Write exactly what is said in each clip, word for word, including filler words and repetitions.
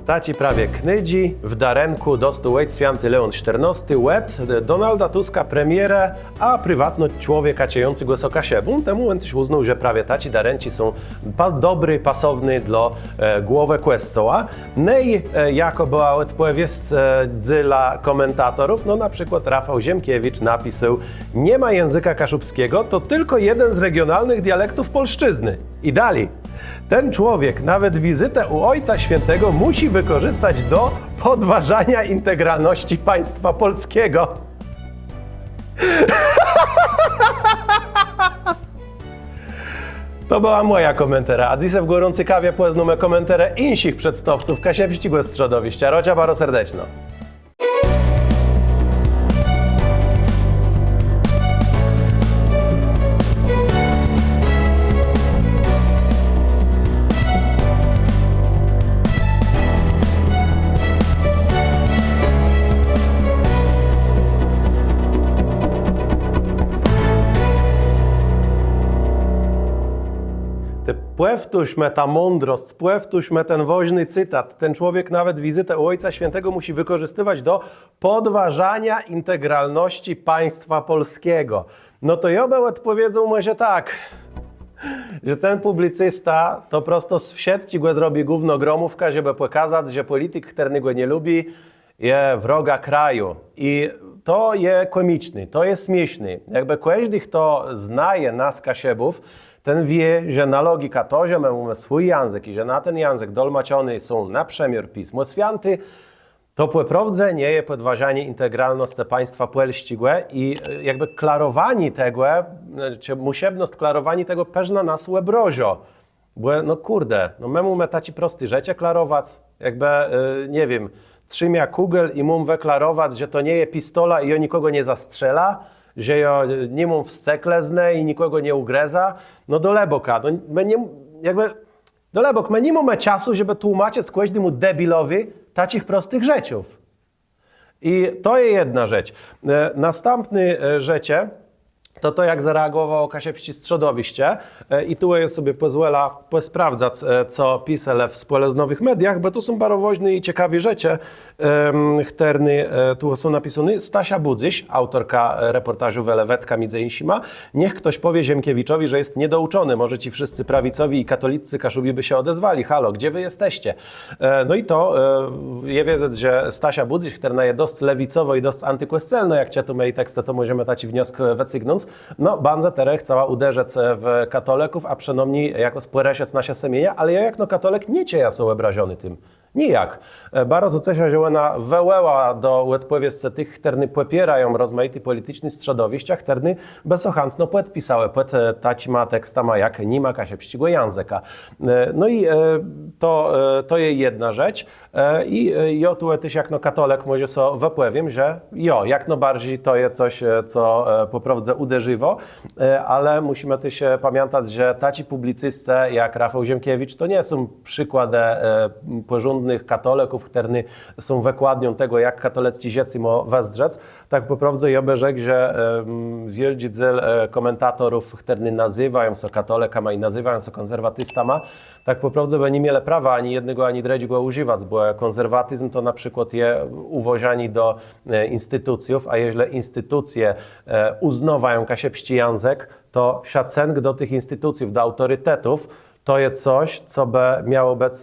Taczi prawie knôdżi w darënkù dostôł Òjc Swiãti León Sztërnôsti òd Donalda Tuska, premiera, a priwatno człowieka czëjącégò sã Kaszëbą. Temù òn téż ùznôł, że prawie taczé darënczi są pa-, dobré, pasowné dlô głowë Kòscoła. No i jakô bëła òdpòwiédz dzéla kòmentatorów? No na przikłôd Rafał Ziemkiewicz napisôł: „Nie ma języka kaszubskiego, to tylko jeden z regionalnych dialektów polszczyzny”. I dali. „Ten człowiek nawet wizytę u Ojca Świętego musi wykorzystać do podważania integralności państwa polskiego”. To bëła mòja kòmentara, a dzysô w Gòrący Kawie pòznómë kòmentarze jinszich przedstôwców kaszëbsczégò strzodowiszcza. Rôczã baro serdeczno. Të pòwtórzmë tã mądrosc, pòwtórzmë ten wôżny cytat. „Ten człowiek nawet wizytę u Ojca Świętego musi wykorzystywać do podważania integralności państwa polskiego”. No to jô bë òdpòwiedzôł mòże tak, że ten pùblicysta to prosto z wszëtczégò zrobi gównogromówkã, żebë pòkazac, że pòlitik, chtërnégò nie lubi, je wrogã kraju. I to je kòmiczné, to je smiészné. Jakbë kòżdi, chto znaje nas, Kaszëbów, ten wié, że na logika to, że më mómë swój jãzëk i że na ten jãzëk dolmaczoné są na przëmiôr Pismò Swiãté, to pò prôwdze nie je pòdważanié integralnoscë państwa pòlsczégò i jakbë klarowanié tegò, czë mùszebnosc klarowaniô tegò përznã nas òbrôżô. Bò no kùrde, no më mómë taczé prosté rzeczë klarowac, jakbë, nie wiém, trzimiã kùgel i móm wëklarowac, że to nie je pistola i jô nikògò nie zastrzela, że jô ni móm wsceklëznë i nikògò nie ùgrëzã. No dalëbóg, no më nie, jakbë, dalëbóg, më ni mómë czasu, żebë tłómaczëc kòżdémù debilowi taczich prostëch rzeczów. I to je jedna rzecz. Nôstãpnô rzecz to to, jak zareagòwało kaszëbsczé strzodowiszcze. I tu jô sobie pòzwòlã pòsprôwdzac, co piselë w spòlëznowëch mediach, bò tu są baro wôżné i cekawé rzeczë, chtërne tu są napisóné. Stasia Budzyś, aùtorka repòrtażu Welewetka midzë jinszima: „Niech ktoś powie Ziemkiewiczowi, że jest niedouczony. Może ci wszyscy prawicowi i katoliccy Kaszubi by się odezwali. Halo, gdzie wy jesteście?” No i to je wiedzec, że Stasia Budzyś, chtërna je dosc lewicowô i dosc antikòscelnô, jak czëtómë ji tekstë, to mòżemë taczi wniosk wëcygnąc. No bãdze terô chcała ùderzëc w katolëków, a przënômni jakòs pòrëszëc nasze sëmienia, ale jô jakno katolëk nie czëjã sã òbrażony tim. Nijak. Baro sã ceszã, że òna wëwòła do òdpòwiedzë tëch, chtërny pòpiérają rozmajité pòliticzné strzodowiszcza, chtërny bë sã chãtno pòdpiselë pòd taczima tekstama jak „Ni ma kaszëbsczégò jãzëka”. No i to, to je jedna rzecz. I jô tu téż jakno katolëk mòże sã wëpòwiém, że jo, jak nôbarżi to je cos, co pò prôwdze ùderziwô, ale mùszimë téż pamiãtac, że taczi pùblicyscë jak Rafał Ziemkiewicz to nie są przikładë pòrządnëch katolëków, chtërny są wëkładnią tegò, jak katolëcczé żëcé mô wëzdrzec. Tak pò prôwdze jô bë rzekł, że wiôldżi dzél kòmentatorów, chtërny nazywają sã katolëkama i nazywają sã kònserwatistama, tak pò prôwdze bë ni mielë prawa ani jednégò, ani drëdżégò ùżëwac, bò kònserwatizm to na przikłôd je ùwôżanié do institucjów, a jeżlë institucje ùznôwają kaszëbsczi jãzëk, to szacënk do tëch institucjów, do aùtoritetów, to je cos, co bë miało bëc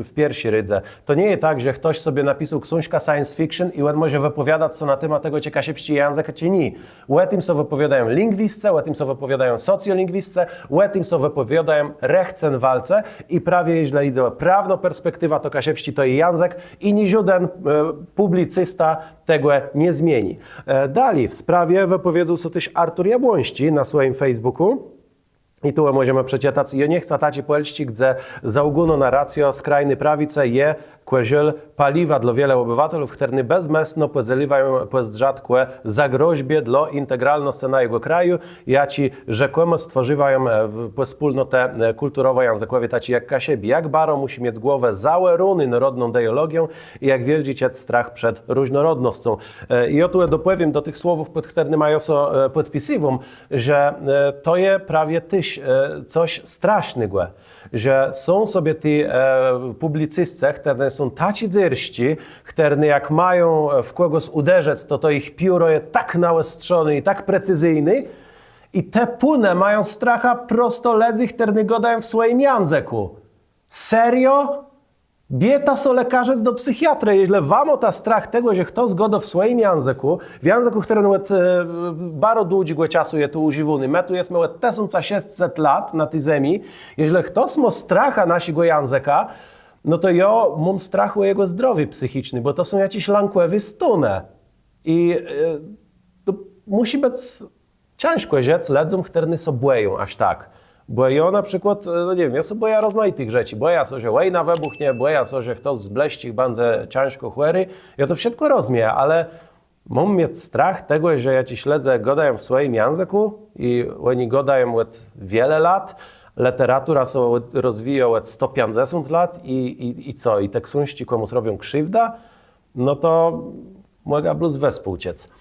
w pierszi rédze. To nie je tak, że chtos sobie napisôł ksążkã science fiction i òn mòże wëpòwiadac sã na témã tegò, czë kaszëbsczi jãzëk, czë nié. Ò tim sã wëpòwiôdają lingwiscë, ò tim sã wëpòwiôdają socjolingwiscë, ò tim sã wëpòwiôdają rechtsanwalcë. I prawie jeżlë jidze ò prawną perspektiwã, to kaszëbsczi to je jãzëk i niżóden pùblicysta tegò nie zmieni. Dali w sprawie wëpòwiedzôł sã téż Artur Jabłońsczi na swòjim Facebookù. I tu mòżemë przeczëtac: „Jô nie chcã taczi Pòlsczi, gdze za ùgóną narracją skrajny prawicë je kòżel paliwa dlô wiele òbëwatelów, chtërny bezmëslno pòdzeliwają pòzdrzatk ò zagrozbie dlô integralnoscë najégò kraju, jaczi rzekòmò stwòrziwają pòspólnotë kùlturowò-jãzëkòwé taczé jak Kaszëbi. Jak baro mùszi miec głowã zaòróną nôrodną ideòlogią i jak wiôldżi czëc strach przed różnorodnoscą”. I jô tu dopòwiém do tëch słowów, pòd chtërnyma jô sã pòdpisywóm, że to je prawie téż cos strasznégò. Że są sobie ti pùblicyscë, chtërny są taczi dzyrsczi, chtërny jak mają w kògòs ùderzëc, to to jich pióro je tak naòstrzoné i tak precyzyjné. I te pónë mają stracha prosto lëdzy, chtërny gôdają w swòjim jãzëkù. Serio? Biéta sã lékarzëc do psychiatrë, jeżlë wa môta strach tegò, że chtos gôdô w swòjim jãzëkù, w jãzëkù, chtëren òd baro dłudżégò czasu je tu ùżiwóny. Më tu jesmë òd tësąca szescset lat na ti zemi. Jeżlë chtos mô stracha naszégò jãzëka, no to jô móm strach ò jegò zdrowié psychiczné, bò to są jaczés lãkòwé stónë. I to mùszi bëc cãżkò rzec lëdzóm, chtërny sã bòją jaż tak. Bò jô na przikłôd, no nie wiém, jô sã bòjã rozmajitëch rzeczi. Bòjã sã, że wòjna wëbùchnie, bòjã sã, że chtos z blësczich bãdze cãżkò chòri. Jô to wszëtkò rozmiejã, ale móm miec strach tegò, że jaczis lëdze gôdają w swòjim jãzëkù i òni gôdają òd wiele lat. Lëteratura sã rozwijô òd sto piãcdzesąt lat i co? I te ksążczi kòmùs robią krziwdã? No to mògã blós wespółczëc.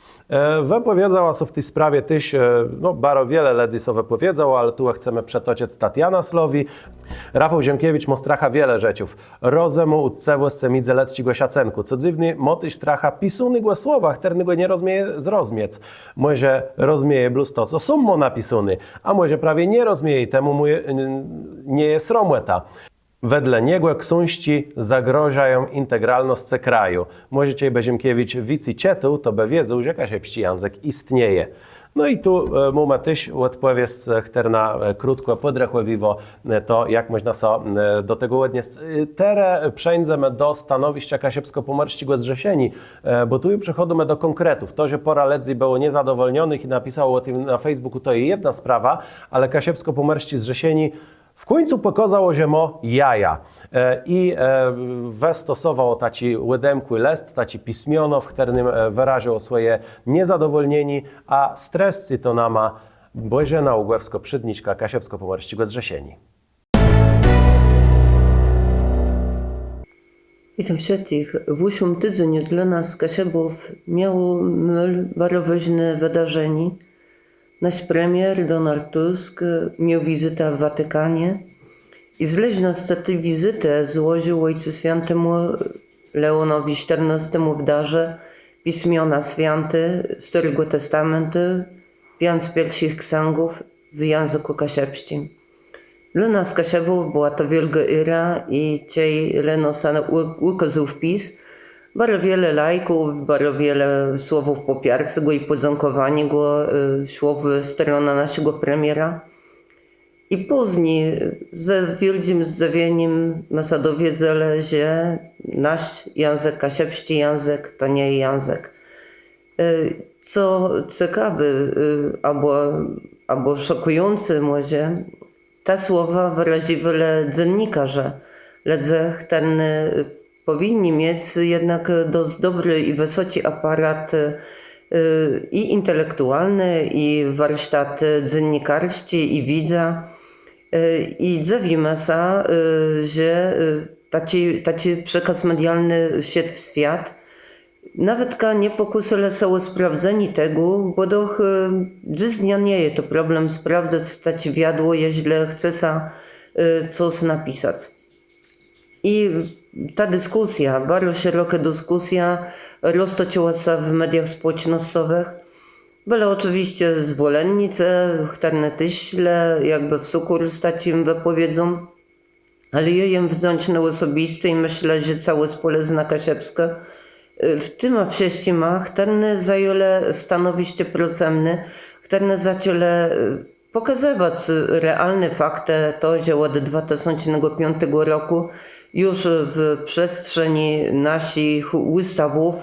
Wëpòwiedzała sã w ti sprawie téż, no, baro wiele lëdzy sã wëpòwiedzało, ale tu chcemë przëtoczëc Tatiana Slowi. Rafał Ziemkiewicz mô stracha wiele rzeczów: rozëmù, ùtcëwòscë, midzëlëdzczégò szacënkù. Co dzywné, mô téż stracha pisónégò słowa, chtërnégò nie rozmieje zrozmiec. Mòże rozmieje blós to, co sóm mô napisóné, a mòże prawie nie rozmieje i temù mù nie je sromòta. Wedle niegò ksążczi zagrôżają integralnoscë kraju. Mòże czejbë Ziemkiewicz wicy czëtôł, to bë wiedzôł, że kaszëbsczi jãzëk jistnieje. No i tu mómë téż òdpòwiédz, chtërna krótkò pòdrechòwiwô to, jak mòżna sã do tegò òdniesc. Terô przeńdzemë do stanowiszcza Kaszëbskò-Pòmòrsczégò Zrzeszeniô, bò tu ju przechòdzymë do kònkretów. To, że pôrã lëdzy bëło niezadowòlnionëch i napisało ò tim na Facebookù, to je jedna sprawa, ale Kaszëbskò-Pòmòrsczé Zrzeszenié w kùńcu pòkôzało, że mô jaja. I wëstosowało taczi òdemkłi lëst, taczé pismiono, w chtërnym wërazëło swòje niezadowòlnienié, a streszczi to nama Bòżena Ùgòwskô, przédniczka Kaszëbskò-Pòmòrsczégò Zrzeszeniô. Witóm wszëtczich. W ùszłim tidzeniu dlô nas, Kaszëbów, miało môl baro wôżné wëdarzenié. Nasz premier Donald Tusk miôł wizytã w Watikanie i z leżnoscë ti wizytë złożił Òjcu Swiãtémù Leónowi Sztërnôstémù w darze pismiona swiãté Stôrégò Testameńtu, piãc pierszich ksãgów w jãzëkù kaszëbsczim. Dlô nas, Kaszëbów, bëła to wiôlgô éra i czej Leónos ùkôzôł wpis, baro wiele lajków, baro wiele słowów pòpiarcégò i pòdzãkòwaniégò szło w stronã naszégò premiera. I pózni ze wiôldżim zdzëwienim më sã dowiedzelë, że nasz jãzëk, kaszëbsczi jãzëk, to nie je jãzëk. Co cekawé abò szokùjącé mòże, te słowa wëraziwelë dzennikarze, lëdze, chtërny pòwinni miec jednak dosc dobri i wësoczi aparat i intelektualny, i warsztat dzennikarsczi, i wiédzã. I dzëwimë sã, że taczi przekôz medialny szedł w swiat. Nawetka nie pòkùsëlë sã ò sprôwdzenié tegò, bò doch dzysdnia nie je to problem sprôwdzëc taczé wiadło, jeżlë chce sã cos napisac. I ta diskùsjô, baro szerokô diskùsjô roztoczëła sã w mediach spòłecznoscowëch. Bëlë òczëwiscë zwòlennicë, chtërny téż szlë jakbë w sukùrs taczim wëpòwiedzóm. Ale jô jem wdzãczny òsobisce i mëszlã, że całô spòlëzna kaszëbskô, tima wszëtczima, chtërny zajãlë stanowiszcze procëmné, chtërny zaczãlë pòkazëwac realné faktë, to, że òd dwatësącznégò piątégò rokù ju w przestrzeni naszich ùstawów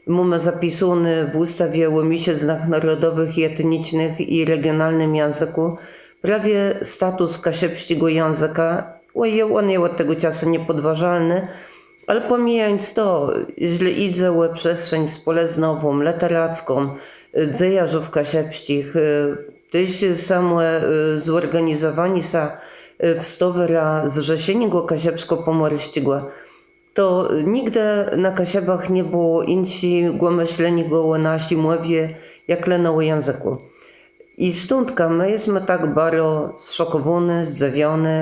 mómë zapisóné w ùstawie ò miészëznach nôrodnëch i etnicznëch i regionalnym jãzëkù prawie status kaszëbsczégò jãzëka. Òn je òd tegò czasu niepòdważalny. Ale pòmijając to, jeżlë jidze ò przestrzeń spòlëznową, lëteracką, dzejarzów kaszëbsczich, téż samò zòrganizowanié sã w stowôrã Zrzeszeniégò Kaszëbskò-Pòmòrsczégò, to nigdë na Kaszëbach nie bëło jinszégò mëszleniégò ò naszi mòwie jak leno ò jãzëkù. I stądka më jesmë tak baro zszokòwóny, zdzëwiony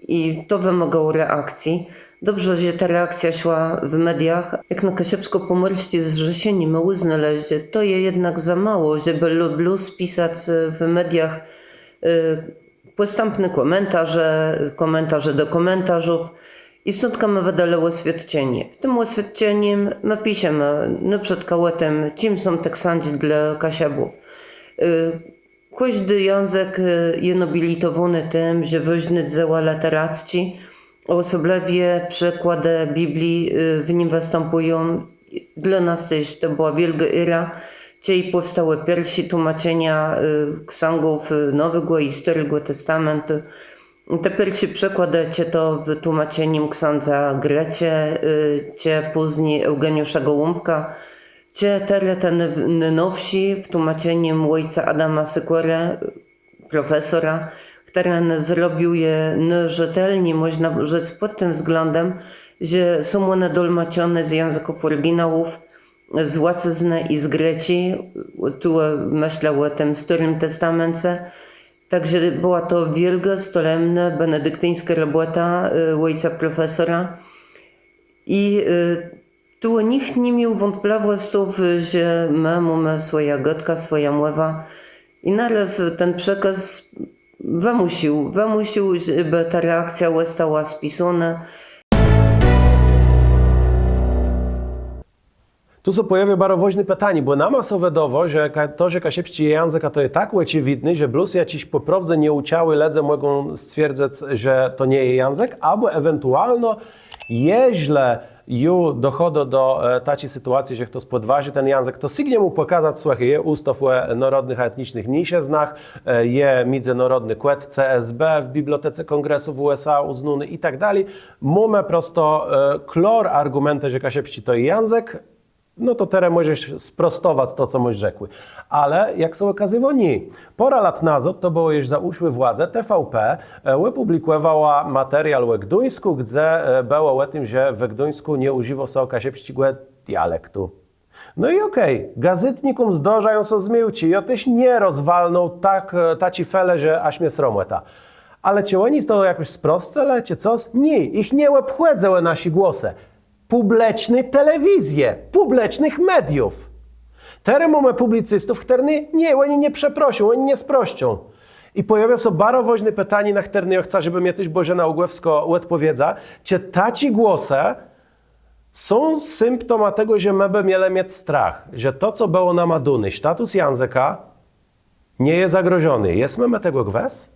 I to wëmôgało reakcji. Dobrze, że ta reakcjô szła w mediach. Jakno Kaszëbskò-Pòmòrsczé Zrzeszenié më ùznelë, że to je jednak za mało, żebë blós pisac w mediach pòstãpné kòmentarze, kòmentarze do kòmentarzów. I stądka më wëdelë òswiôdczenié. W tim òswiôdczenim më piszemë na przëkłôd ò tim, czim są te ksãdze dlô Kaszëbów. Kòżdi jãzëk je nobilitowóny tim, że wôżné dzeła lëteracczé, a òsoblëwie przekładë Biblii w nim wëstãpùją. Dlô nas téż to bëła wiôlgô éra, czej pòwstałë pierszé tłómaczenia ksãgów Nowégò i Stôrégò Testameńtu. Te pierszé przekładë, czë to w tłómaczenim ksãdza Grëczë, czë pózni Eùgeniusza Gòłąbka, czë terô te nônowszé w tłómaczenim òjca Adama Sykòrë, profesora, chtëren zrobił je nôrzetelni, mòżna rzec, pòd tim wzglãdã, że są òne dolmaczoné z jãzëków òriginałów, z łacëznë i z grëczi, tu mëszlã ò tim Stôrim Testameńce. Tak że bëła to wiôlgô, stolemnô, benediktińskô robòta òjca profesora. I tu nicht ni miôł wątplëwòsców, że më mómë swòjã gôdkã, swòjã mòwã. I naróz ten przekôz wëmùsył, wëmùsył, żebë ta reakcjô òstała spisónô. Tu sã pòjôwiô baro wôżné pitanié, bò nama sã wëdôwô, że to, że kaszëbsczi je jãzëk, a to je tak òczëwidné, że blós jaczis pò prôwdze nieùczałi lëdze mògą stwierdzëc, że to nie je jãzëk, abò ewentualno, jeżlë ju dochôdô do taczi sytuacje, że chtos pòdwôżi ten jãzëk, to sygnie mù pòkazac, słëchôj, je ùstaw ò nôrodnëch a etnicznëch mniészëznach, je midzënôrodny kòd C S B w Bibliotece Kòngresu w U S A ùznóny i tak dali. Mómë prosto klôr argùmentë, że kaszëbsczi to je jãzëk. No to terô mòżesz sprostowac to, co môsz rzekłé. Ale jak sã òkazywô, nié. Pôrã lat nazôd, to bëło jesz za ùszłi władzë, T V P òpùblikòwała materiôł ò Gduńskù, gdze bëło ò tim, że we Gduńskù nie ùżiwô sã kaszëbsczégò dialektu. No i òkej, gazétnikóm zdôrzają sã zmiłczi, jô téż nie rozwalnął tak, taczi felë, że jaż mie sromòta. Ale czë òni to jakòs sproscëlë, czë cos? Nié, jich nie òbchòdzëłë nasze głosë. Pùbliczny telewizje, pùblicznëch mediów. Terô mómë pùblicystów, chtërny nié, òni nie przeproszą, òni nie sproscą. I pòjôwiô sã baro wôżné pitanié, na chtërné jô chcã, żebë mie téż Bòżena Ùgòwskô òdpòwiedza, czë taczé głosë są symptomã tegò, że më bë mielë miec strach, że to, co bëło nama dóné, status jãzëka, nie je zagrożony. Jesmë më tegò gwës?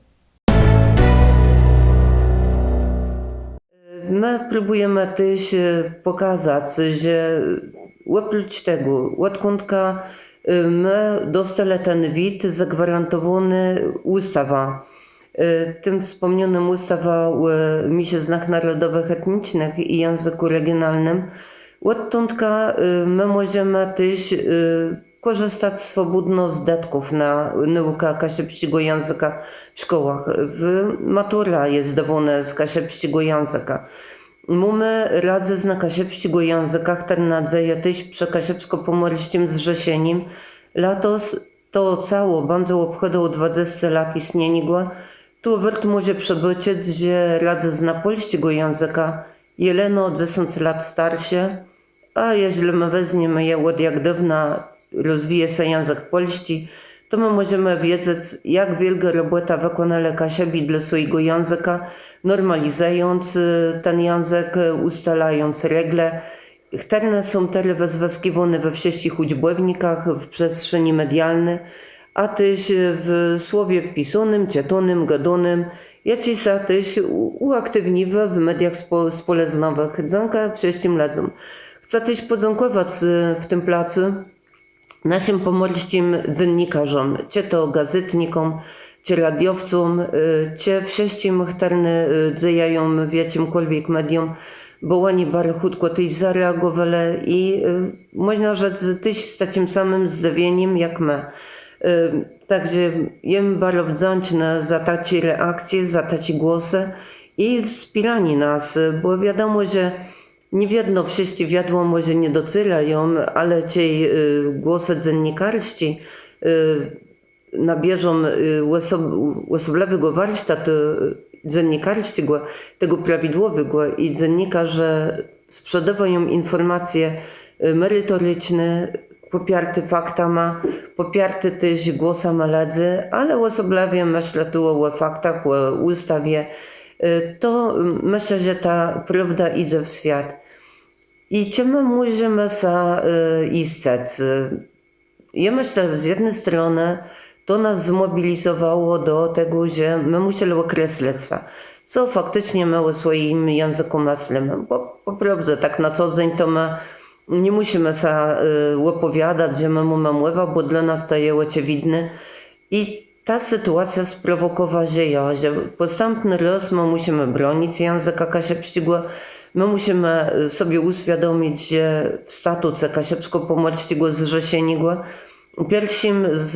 Më próbùjemë téż pòkazac, że òprócz tegò, òdkądka më dostelë ten wid zagwarantowóny ùstawą, tim wspòmnionym ùstawą ò mniészëznach nôrodnëch, etnicznëch i jãzëkù regionalnym, òdtądka më mòżemë téż kòrzëstac swòbódno z dëtków na nôùkã kaszëbsczégò jãzëka w szkòłach. Matura je zdôwónô z kaszëbsczégò jãzëka. Mómë Radzëznã Kaszëbsczégò Jãzëka, chtërna dzeje téż przë Kaszëbskò-Pòmòrsczim Zrzeszenim. Latos to cało bãdze òbchòdzało dwadzesce lat jistnieniô. Tu wôrt mòże przëbôczëc, że Radzëzna Pòlsczégò Jãzëka je leno dzesãc lat starszô. A jeżlë më wezmiemë je, òd jak dôwna rozwijô sã jãzëk pòlsczi, to më mòżemë wiedzec, jak wiôlgą robòtã wëkònelë Kaszëbi dlô swòjégò jãzëka, normalizëjąc ten jãzëk, ùstalając regle, chtërne są terô wëzwëskiwóné we wszëtczich ùczbòwnikach, w przestrzeni medialny, a téż w słowie pisónym, czëtónym, gôdónym, jaczi sã téż ùaktiwniwô w mediach spòlëznowëch. Dzãka wszëtczim lëdzóm. Chcã téż pòdzãkòwac w tim placu naszim pòmòrsczim dzennikarzóm, czë to gazétnikóm, czë radiowcóm, czë wszëtczim, chtërny dzejają w jaczimkòlwiek medium, bò òni baro chùtkò téż zareagòwelë i, mòżna rzec, téż z taczim samim zdzëwienim jak më. Tak że jem baro wdzãcznô za taczé reakcje, za taczé głosë i wspiéranié nas, bò wiadomò, że nie wiedno wszëtczé wiadła mòże nie docérają, ale czej głosë dzennikarsczé nabierzą, y, òsob-, òsoblëwégò warsztatu, y, dzennikarsczégò, tegò prawidłowégò, i dzennikarze sprzedôwają infòrmacje, y, meritoriczné, pòpiarté faktama, pòpiarté téż głosama lëdzy, ale òsoblëwie mëszlã tu ò faktach, ò ùstawie. Y, to, y, mëszlã, że ta prôwda jidze w swiat. I czim më mòżemë sã, y, jiscëc? Y, Jô mëszlã, z jedny stronë to nas zmòbilizowało do tegò, że më mùszelë òkreslëc sã, co fakticzno më ò swòjim jãzëkù mëslimë. Bò pò prôwdze, tak na co dzéń to më nie mùszimë sã, y, òpòwiadac, że më mómë mòwã, bò dlô nas to je òczëwidné. I ta sytuacjô sprowòkòwa, że jo, że pòstãpny rôz më mùszimë bronic jãzëka kaszëbsczégò, më mùszimë, y, sobie ùswiadomic, że w statuce Kaszëbskò-Pòmòrsczégò Zrzeszeniô pierszim z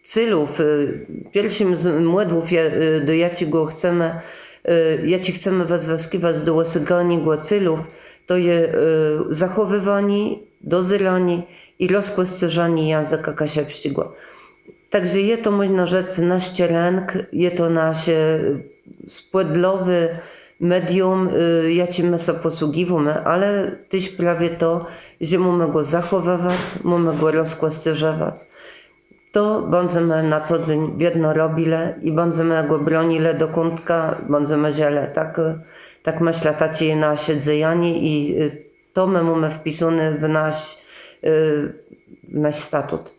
célów, y, pierszim z mòdłów, ja-, y, do jaczégò chcemë, y, jaczé chcemë wëzwëskiwac do òsyganiô célów, to je, y, zachòwiwanié, dozéranié i rozkòscérzanié jãzëka kaszëbsczégò. Tak że je to, mòżna rzec, nasz czerënk, je to nasz, e, spòdlowi medium, e, jaczim më sã pòsługiwómë, ale téż prawie to, że mómë gò zachòwëwac, mómë gò rozkòscérzëwac. To bãdzemë na co dzéń wiedno robilë i bãdzemë gò bronilë, dokądka bãdzemë żëlë. Tak, e, tak mëszlã, taczé je nasze dzejanié i, e, to më mómë wpisóné w nasz, e, w nasz statut.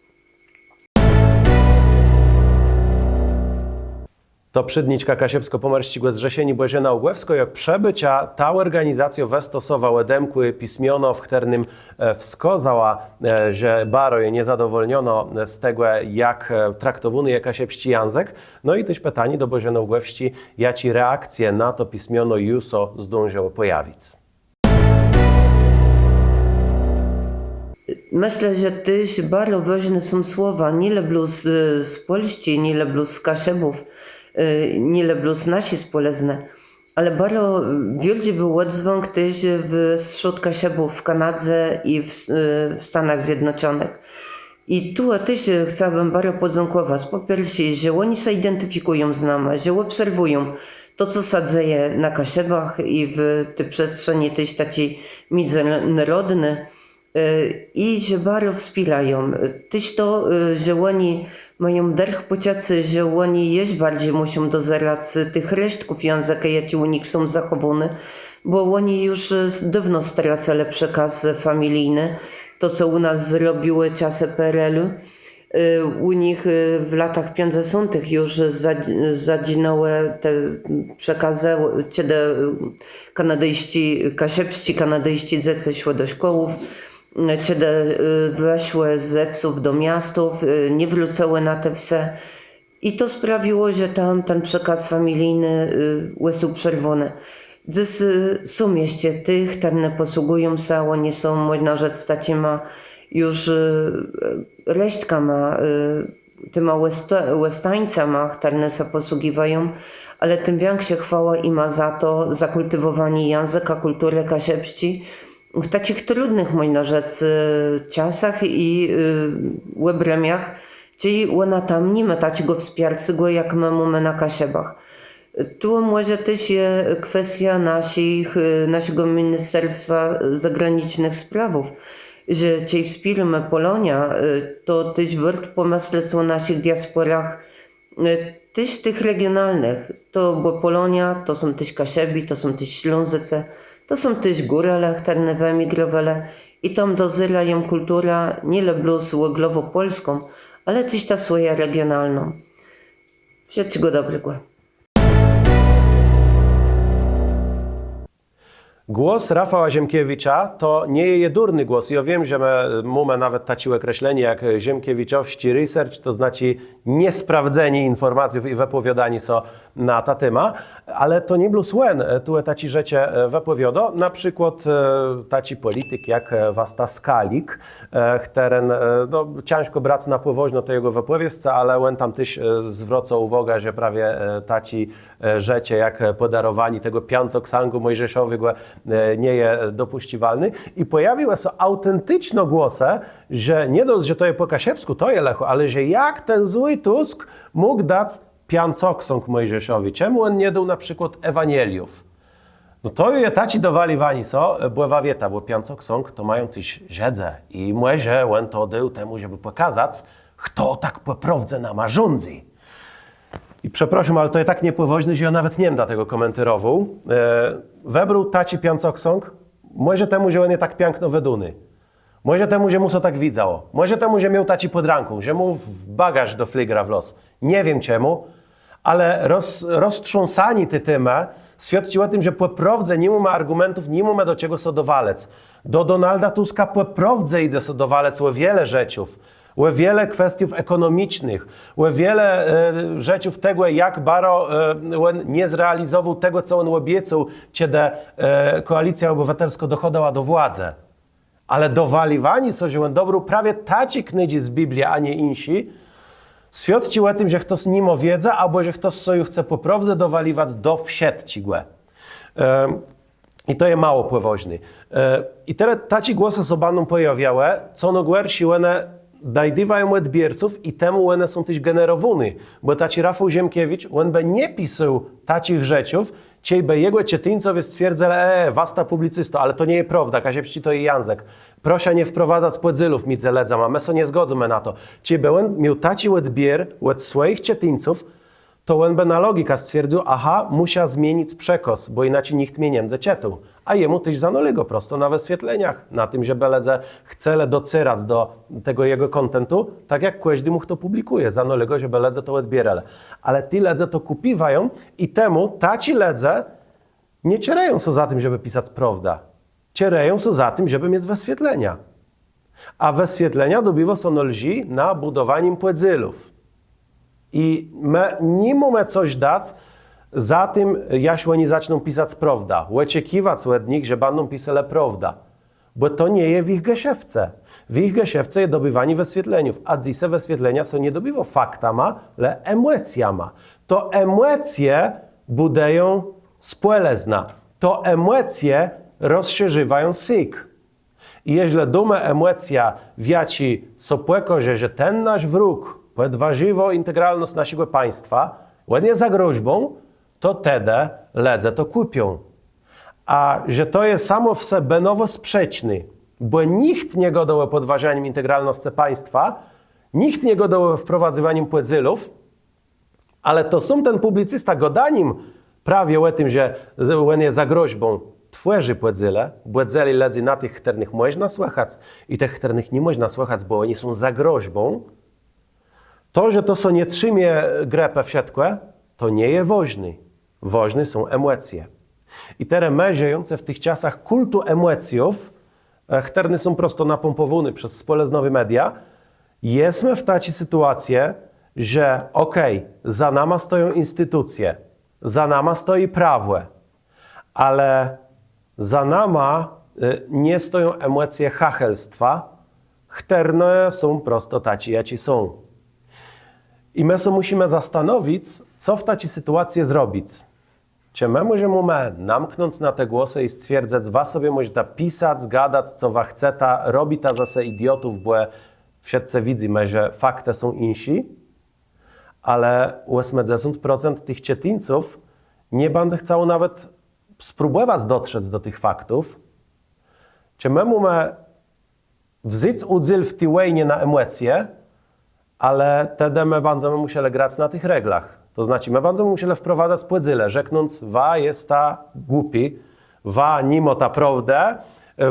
To przédniczka Kaszëbskò-Pòmòrsczégò Zrzeszeniô Bòżena Ùgòwskô, jak przëbôcza, ta òrganizacjô wëstosowa òdemkłé pismiono, w chtërnym, e, wskôzała, e, że baro je niezadowòlnionô z tegò, jak, e, traktowóny je kaszëbsczi jãzëk. No i téż pitanié do Bòżenë Ùgòwsczi, jaczé reakcje na to pismiono ju sã zdążëłë pòjawic. Mëszlã, że téż baro wôżné są słowa, nié le blós, e, z Pòlsczi, nié le blós z Kaszëbów, e, nié le blós z naszi spòlëznë, ale baro wiôldżi béł òdzwãk téż w, westrzód Kaszëbów w Kanadze i w, e, w Stanach Zjednoczonëch. I tu téż, e, chcałabëm baro pòdzãkòwac. Pò pierszé, że òni sã identifikùją z nama, że òbserwùją to, co sã dzeje na Kaszëbach i w ti przestrzeni téż taczi midzënôrodny, e, i że baro wspiérają. Téż to, e, że òni mają dërch pòczëcé, że òni jesz barżi mùszą dozerac tëch resztków jãzëka, jaczé ù nich są zachòwóné, bò òni ju, e, dôwno stracëlë przekôz familijny, to, co ù nas zrobiłë czasë P R L-u. E, ù nich, e, w latach piãcdzesątëch ju za-, zadżinãłë te przekazë, czedë, e, kanadijsczé, kaszëbsczé, kanadijsczé dzecë szłë do szkòłów, e, czedë, e, weszłë ze wsów do miastów, e, nie wrócëłë na te wse. I to sprawiło, że tam ten przekôz familijny, y, òstôł przerwóny. Dzys, y, są jesz ti, chtërny pòsługùją sã, òni są, mòżna rzec, taczima ju, y, resztkama, y, tima òsta-, òstańcama, chtërny sã pòsługiwają, ale tim wikszô chwała jima za to, za kùltiwòwanié jãzëka, kùlturë kaszëbsczi w taczich trudnëch, mòżna rzec, y, czasach i, y, òbrëmiach, Czëli òna tam ni mô taczégò wspiarcégò, jak më mómë na Kaszëbach. Tu mòże téż je kwestiô naszich, e, naszégò Ministerstwa Zagranicznëch Sprawów, że czej wspiérómë Pòloniã, e, to téż wôrt pòmëslec ò naszich diaspòrach, e, téż tëch regionalnëch. To, bò Pòloniô to są téż Kaszëbi, to są téż Slązôcë, to są téż Górale, chtërny wëemigrowelë. I tam dozérają kùlturã nié le blós òglowò pòlską, ale téż tã swòjã regionalną. Wszëtczégò dobrégò. Głos Rafała Ziemkiewicza to nie je jedurny głos. Jô wiém, że më mómë nawet taczé òkreslenié jak ziemkiewiczowsczi research, to znaczi niesprawdzenié infòrmacjów i wëpòwiôdanié sã na tã témã. Ale to nié blós òn, e, tu taczé rzeczë, e, wëpòwiôdô, na przikłôd, e, taczi pòlitik jak, e, wasta Skalik, e, chtëren, e, no, cãżkò brac na pòwôżno te jegò wëpòwiescë, ale òn tam téż, e, zwrôcô ùwôgã, że prawie, e, taczé, e, rzeczë jak, e, pòdarowanié tegò piãcoksãgù mòjżeszowégò, e, nie je dopùscywalny. I pòjawiłë sã aùtenticzné głosë, że nié dosc, że to je pò kaszëbskù, to je lëchò, ale że jak ten zły Tusk mógł dac piãc ksąg Mòjżeszowi? Czemù òn nie dôł na przikłôd Ewanieliów? No to ju je taczé dowaliwanié sã, e, bò wa wiéta, bò piãc ksąg to mają téż Żëdzë. I mòże òn to dôł temù, żebë pòkazac, chto tak pò prôwdze nama rządzy. I przeprôszóm, ale to je tak niepòwôżné, że jô nawet nie mdã tegò kòmentérowôł. E, wëbrôł taczi piãc ksąg, mòże temù, że òn je tak piãkno wëdóny. Mòże temù, że mù sã tak widzało. Mòże temù, że miôł taczi pòd rãką, że mù w bagaż do fligra wlôzł. Nie wiém czemù, ale roz-, roztrząsanié ti témë swiôdczi ò tim, że pò prôwdze ni mómë argùmentów, ni mómë do czegò sã dowalëc. Do Donalda Tuska pò prôwdze jidze sã dowalëc ò wiele rzeczów. Ò wiele kwestiów ekònomicznëch, ò wiele, e, rzeczów tegò, jak baro, e, òn nie zrealizowôł tegò, co òn òbiecôł, czedë, e, Kòalicjô Òbëwatelskô dochôdała do władzë. Ale dowaliwanié sã, że òn dobrôł prawie taczé knédżi z Biblie, a nié jinszé, swiôdczi ò tim, że chtos ni mô wiédzë, abò że chtos sã ju chce pò prôwdze dowaliwac do wszëtczégò. Em, I to je mało pòwôżné. E, i terô taczé głosë sã bãdą pòjôwiałë, co nôgòrszé, òne najdiwają òdbiérców i temù òne są téż generowóné. Bò taczi Rafał Ziemkiewicz, òn bë nie pisôł taczich rzeczów, czejbë jegò czëtińcowie stwierdzëlë: e, wasta pùblicysto, ale to nie je prôwda, kaszëbsczi to je jãzëk. Proszã nie wprowadzac pòdzélów midzë lëdzama, më sã nie zgòdzymë na to. Czejbë òn miôł taczi òdbiér òd swòjich czëtińców, to òn bë na logikã stwierdzył: aha, mùszã zmienic przekôz, bò jinaczi nicht mie nie mdze czëtôł. A jemù téż zanôlégô prosto na wëswietleniach, na tim, żebë lëdze chcelë docerac do tegò jegò kòntentu, tak jak kòżdémù, chto pùblikùje, zanôlégô, żebë lëdze to òdbiérelë. Ale ti lëdze to kùpiwają i temù taczi lëdze nie czerëją sã za tim, żebë pisac prôwdã. Czerëją sã za tim, żebë miec wëswietlenia. A wëswietlenia dobiwô sã nôlżi na bùdowanim pòdzélów. I më ni mómë co żdac za tim, jaż òni zaczną pisac prôwdã, òczekiwac òd nich, że bãdą piselë prôwdã. Bò to nie je w jich geszefce. W jich geszefce je dobiwanié wëswietleniów, a dzysô wëswietlenia sã nie dobiwô faktama, le emòcjama. To emòcje bùdëją spòlëznã. To emòcje rozszerziwają sygr. I jeżlë dómë emòcjã, w jaczi sã pòkôże, że ten nasz wróg pòdwôżiwô integralnosc naszégò państwa, òn je zagrożbą, to tedë lëdze to kùpią. A że to je samò w se bënowò sprzeczné, bò nicht nie gôdô ò pòdwôżanim integralnoscë państwa, nicht nie gôdô ò wprowadzywanim pòdzélów, ale to sóm ten pùblicysta gôdanim prawie ò tim, że òn je zagrożbą, twòrzi pòdzéle, bò dzeli lëdzy na tëch, chtërnëch mòżna słëchac, i tëch, chtërnëch nie mòżna słëchac, bò òni są zagrożbą. To, że to sã nie trzimie grëpë wszëtkò, to nie je wôżné. Wôżné są emòcje. I terô më, żëjącë w tëch czasach kùltu emòcjów, e, chtërne są prosto napómpòwóné przez spòlëznowé media, jesmë w taczi sytuacje, że òkej, za nama stoją institucje, za nama stoji prawò, ale za nama, e, nie stoją emòcje chachelstwa, chtërne są prosto taczé, jaczé są. I më sã mùszimë zastanowic, co w taczi sytuacje zrobic. Czë më mòżemë namknąc na te głosë i stwierdzëc: wa sobie mòżeta pisac, gadac, co wa chceta, robita ze se idiotów, bò wszëtcë widzymë, że faktë są jinszé, ale òsmëdzesąt procent tëch czëtińców nie bãdze chcało nawet spróbòwac dotrzec do tëch faktów. Czë më mómë wząc ùdzél w ti wòjnie na emòcje, ale tedë më bãdzemë mùszelë grac na tëch reglach. To znaczi, më bãdzemë mùszelë wprowadzac pòdzéle, rzeknąc: wa jesta głupi, wa ni môta prôwdë,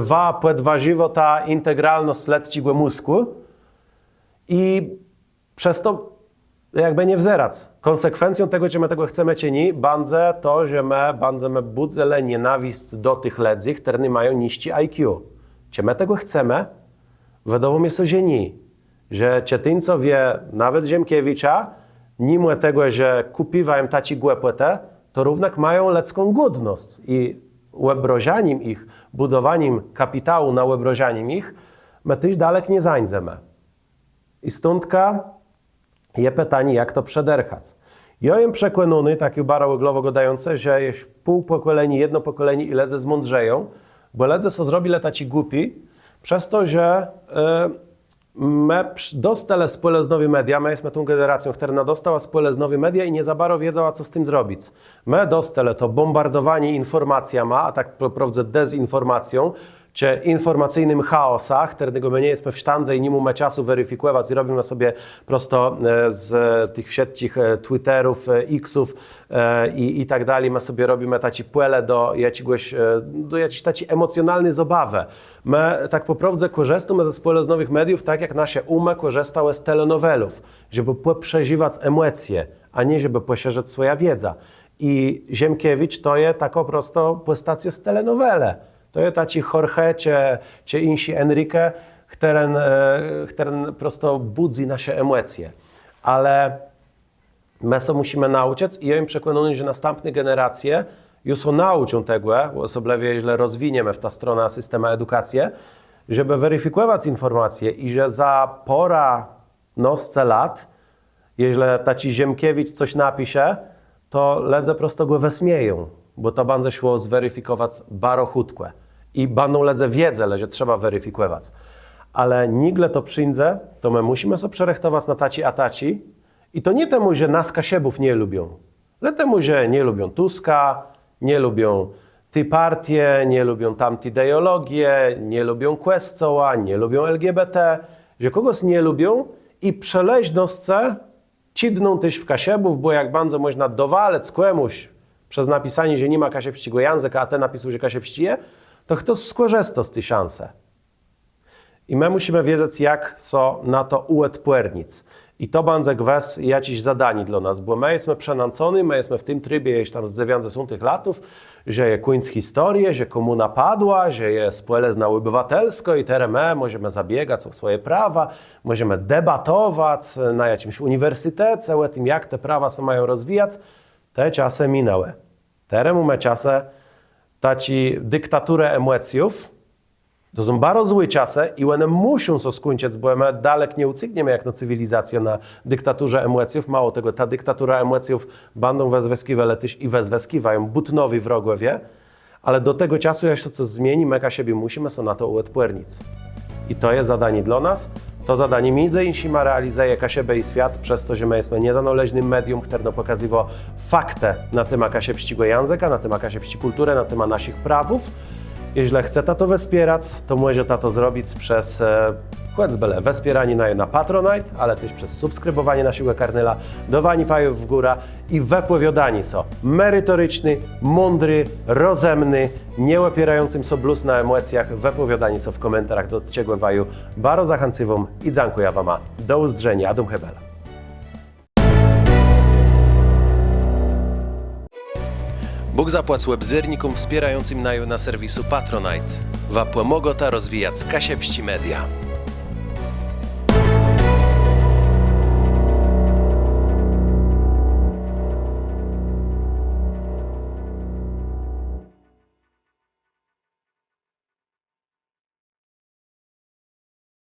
wa pòdwôżiwôta integralnosc lëdzczégò mózgù. I przez to jakbë nie wzerac. Kònsekwencją tegò, czë më tegò chcemë, czë nié, bãdze to, że më bãdzemë bùdzëlë nienawisc do tëch lëdzy, chtërny mają niższi I Q. Czë më tegò chcemë? Wëdôwô mie sã, że nié. Że czëtińcowie nawet Ziemkiewicza, nimò tegò, że kùpiwają taczé głëpòtë, to równak mają lëdzką gòdnosc i òbrażanim jich, bùdowanim kapitału na òbrażanim jich, më téż dalek nie zańdzemë. I stądka je pitanié, jak to przedërchac. Jô jem przekònóny, tak ju baro òglowo gôdającë, że jesz pół pòkòleniô, jedno pòkòlenié i lëdze zmądrzeją, bò lëdze sã zrobilë taczi głupi przez to, że më dostelë spòlëznowé media, më jesmë tą generacją, chtërna dostała spòlëznowé media i nie za baro wiedzała, co z tim zrobic. Më dostelë to bómbardowanié infòrmacjama, a tak pò prôwdze dezinfòrmacją, czë infòrmacyjnym chaòsã, chtërnégò më nie jesmë w sztãdze i ni mómë czasu werifikòwac i robimë sobie prosto z tëch wszëtczich Twitterów, X-ów i tak dali. Më sobie robimë taczé pòle do jaczégòs, do jaczis taczi emòcjonalny zabawë. Më tak pò prôwdze kòrzistómë ze spòlëznowëch mediów tak, jak nasze òmë kòrzistałë z telenowelów, żebë pòprzeżiwac emòcje, a nié żebë pòszerzëc swòjã wiedzã. I Ziemkiewicz to je takô prosto pòstacjô z telenowelë. To je taczi Jorge czë jinszi Enrique, chtëren prosto bùdzy nasze emòcje. Ale më sã mùszimë naùczëc i jô jem przekònóny, że nôstãpné generacje ju sã naùczą tegò, òsoblëwie jeżlë rozwiniemë w tã stronã systemù edukacje, żebë werifikòwac infòrmacje i że za pôrã nôsce lat, jeżlë taczi Ziemkiewicz cos napisze, to lëdze prosto gò wësmieją, bò to bãdze szło zwerifikòwac baro chùtkò. I bãdą lëdze wiedzelë, że trzeba werifikòwac. Ale nigle to przińdze, to më mùszimë sã przërëchtowac na taczi a taczi. I to nié temù, że nas Kaszëbów nie lubią. Le temù, że nie lubią Tuska, nie lubią ti partie, nie lubią tamti ideòlogie, nie lubią Kòscoła, nie lubią L G B T, że kògòs nie lubią i przë leżnoscë czidną téż w Kaszëbów, bò jak bãdze mòżna dowalëc kòmùs przez napisanié, że ni ma kaszëbsczégò jãzëka, a të napisôł, że kaszëbsczi je, to chtos skòrzistô z ti szansë. I më mùszimë wiedzec, jak sã na to ùòdpòrnic. I to bãdze gwës jaczés zadanié dlô nas, bò më jesmë przënãcony, më jesmë w tim tribie jesz tam z dzewiãcdzesątëch latów, że je kùńc historie, że kòmùna padła, że je spòlëzna òbëwatelskô i terô më mòżemë zabiegac ò swòje prawa, mòżemë debatowac na jaczims ùniwersytece ò tim, jak te prawa sã mają rozwijac. Te czasë minãłë. Terô mómë czasë taczi diktaturë emòcjów. To są baro złé czasë i òne mùszą sã skùńczëc, bò më dalek nie ùcygniemë jakno cywilizacjô na diktaturze emòcjów. Mało tegò, ta diktatura emòcjów bãdą wëzwëskiwelë téż i wëzwëskiwają bùtnowi wrogòwie. Ale do tegò czasu, jaż sã cos zmieni, më Kaszëbi mùszimë sã na to ùòdpòrnic. I to je zadanié dlô nas. To zadanié midzë jinszima realizëje Kaszëbë i Swiat przez to, że më jesmë niezanôleżnym medium, chtërno pòkazywô faktë na témã kaszëbsczégò jãzëka, na témã kaszëbsczi kùlturë, na témã naszich prawów. Jeżlë chceta to wëspierac, to mòżeta to zrobic przez chòcbë le wëspiéranié naju na Patronite, ale téż przez subskribòwanié naszégò kanôla, dôwanié pajów w górã i wëpòwiôdanié sã. Meritoriczny, mądry, rozëmny, nie òpiérający sã blós na emòcjach, wëpòwiôdanié sã w kòmentarach, do czegò waju baro zachãcywóm i dzãkùjã wama. Do ùzdrzeniô, Adóm Hébel. Bóg zapłac òbzérnikóm wspiérającym naju na serwisu Patronite. Wa pòmôgôta rozwijac kaszëbsczé media.